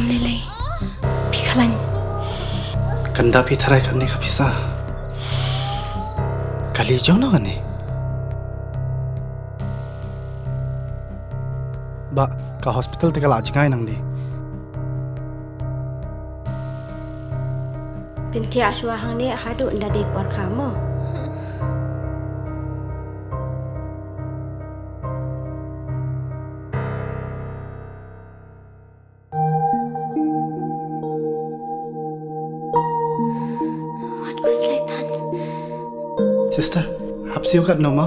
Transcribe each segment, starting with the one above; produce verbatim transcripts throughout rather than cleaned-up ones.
Lele, phi khlañ. Kanda phi tharai kani ka pisa. Kali jong no kani. Ba, ka hospital te ka la jngai nang di. Pynthia shwa hangne haduh nda dei por kha mo. Wat ku slaitan. Sister, hap siu kat no ma?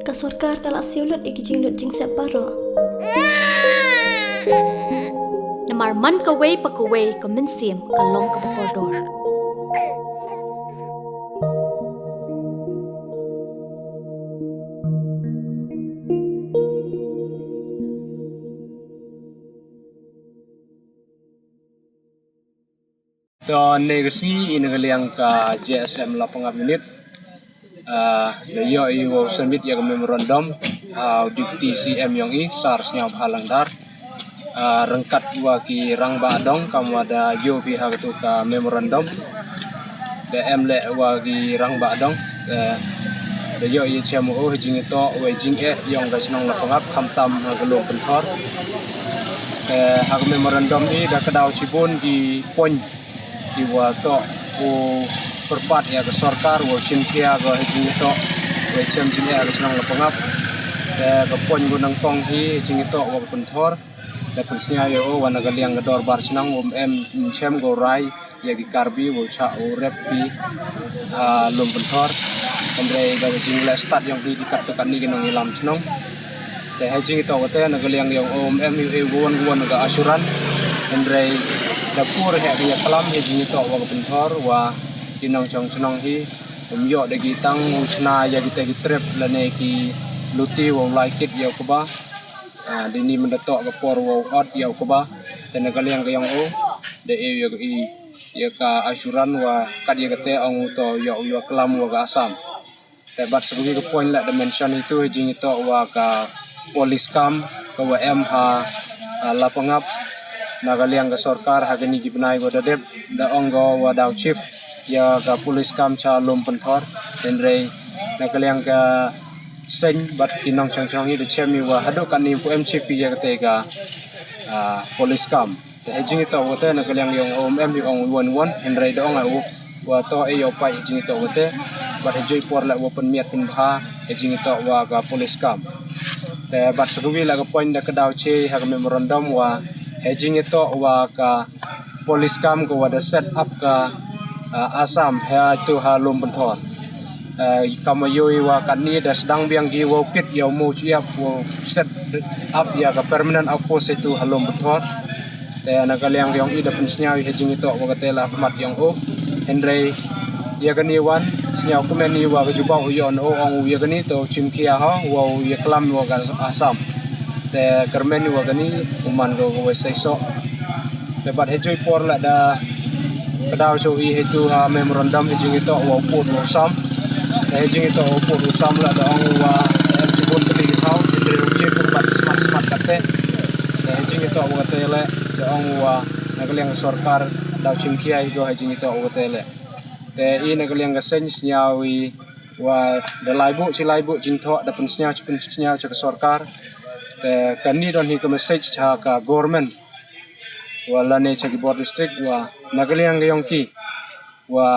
Ka sorkar ka la siu lut i ki jinglut jingsep baroh. Namar man kawei pa kawei ka mynsiem ka long kaba kordor. To ne ka sngi i na ka liang ka J S M Lapangap Unit. Ah, da yoh i wow submit ya ka memorandum, ah, Deputy C M yong i, Sir Sniawbhalang Dhar. Ah, ryngkat wa ki rangbah dong, kam wa da yoh phi ha katu ka memorandum. Da em le wa ki rangbah dong. Eh, da yoh i chem u, ha jingitoh wa jingeh yong ka chnong Lapangap, khamtam ha ka Lum Pynthor. Eh, ha ka memorandum i da kdaw chibun ki point ki wa toh u pyrbat ya ka sorkar wow chimkhia ka ha jingitoh wa chem jingeh ha ka chnong Lapangap. Eh, ka point ko nangkong hi ha jingitoh wa ka Pynthor. Da pynsngew ya o wa na ka liang ka dorbar chnong um em chem ko rai ya ki Karbi wow chah u rep ki, ah, Lum Pynthor. Hynrei da ka jingleh stad yong ki ki kat to kat ni ki nongyalam chnong. Te ha jingitoh wa te na ka liang yong o um em hi e won won ka assurance. Hynrei da pur he ki ya klam ha jingitoh wa ka Pynthor wa ki nongchong chnong hi um yoh da ki tang u chna ya ki te ki trep lane ki luti wow lai kit ya u kba. Ah, dini mynda toh ka por wow ot ya u kba. Te na ka liang ka yong o da e ya ka i ya ka assurance wa kat ya ka te ong u to yoh u ya klam wa ka Assam. Te bad sa ka wi ka point la da mention itu ha jingitoh wa ka police camp ka wa em ha, ah, Lapangap. Na ka liang ka sorkar ha kani ki bnai ko da dep da ong ko wa daw shift ya ka police camp cha Lum Pynthor. Hynrei na ka liang ka seng bad ki nongchong chnong hi da chem i wa haduh kani pu em shift ya ka te ka, ah, police camp. Te ha jingitoh wa te na ka liang yong o um em hi ong won won, hynrei da ong a u wa to e yoh pai ha jingitoh wa te. Bad ha joi por la wa pynmiat pynbha ha jingitoh wa ka police camp. Te bad sa ka wi la ka point da kdaw che ha ka memorandum wa ha jingitoh wa ka police camp ko wa da set up ka, ah, Assam ha tu ha Lum Pynthor. Eh, kam wa yoh i wa kani da sdang biang ki wow kit yow mu chiap wow set up ya ka permanent outpost itu ha Lum Pynthor. Te na ka liang yong i da pynsngew i ha jingitoh wa ka te la khmat yong o. Hynrei ya kani wan sngew kmen i wa ka jubab u yoh o ong u ya kani to chimkhia ha wow ya klam wa ka Assam. Te kyrmen i wa kani u man ko wa sei so. Te bad ha joi por la da kdaw cho i ha tu ha memorandum ha jingitoh wa u pud wa u sam. Te ha jingitoh wa u pud wa u sam la da ong u wa em chibun pati ki thaw hynrei u ye pud bad smat smat kat te. Te ha jingitoh wa ka te le da ong u wa na ka liang sorkar daw chimkhia i ko ha jingitoh wa ka te le. Te i na ka liang ka seng sngew i wa da lai buh chi lai buh jingthoh da pynsngew chi pynsngew cha ka sorkar. Te kani don hi ka message cha ka government wa lane cha ki bor district wa na ka liang ka yong ki wa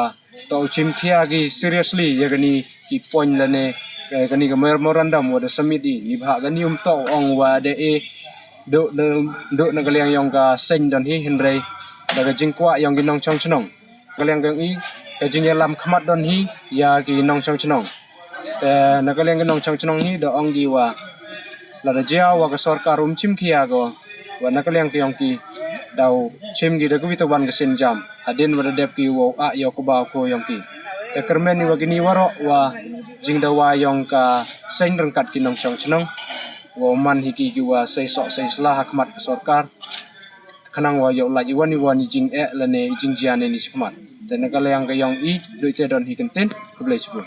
to chimkhia ki seriously ya kani ki point lane, eh, kani ka memorandum wa da submit i ni bha kani um to ong wa da e do do na ka liang yong ka seng don hi hynrei da ka jingkwah yong ki nongchong chnong. Ka liang ka yong i ka jingyalam khmat don hi ya ki nongchong chnong. Te na ka liang ki nongchong chnong hi da ong ki wa la da jia wa ka sorkar um chimkhia ko wa na ka liang ka yong ki daw chim ki da ka wi ta wan ka sien jam hadien wa da dep ki wow ah yow kba ko yong ki. Te kyrmen i wa kini waroh wa jingdawa yong ka seng ryngkat ki nongchong chnong wa man hi ki ki wa sei so sei sla ha khmat ka sorkar. Khnang wa yow lait i wan i wan i jingeh lane i jingjia ne ni chi khmat. Te na ka liang ka yong i du te don hi kyntien. Khublei chibun.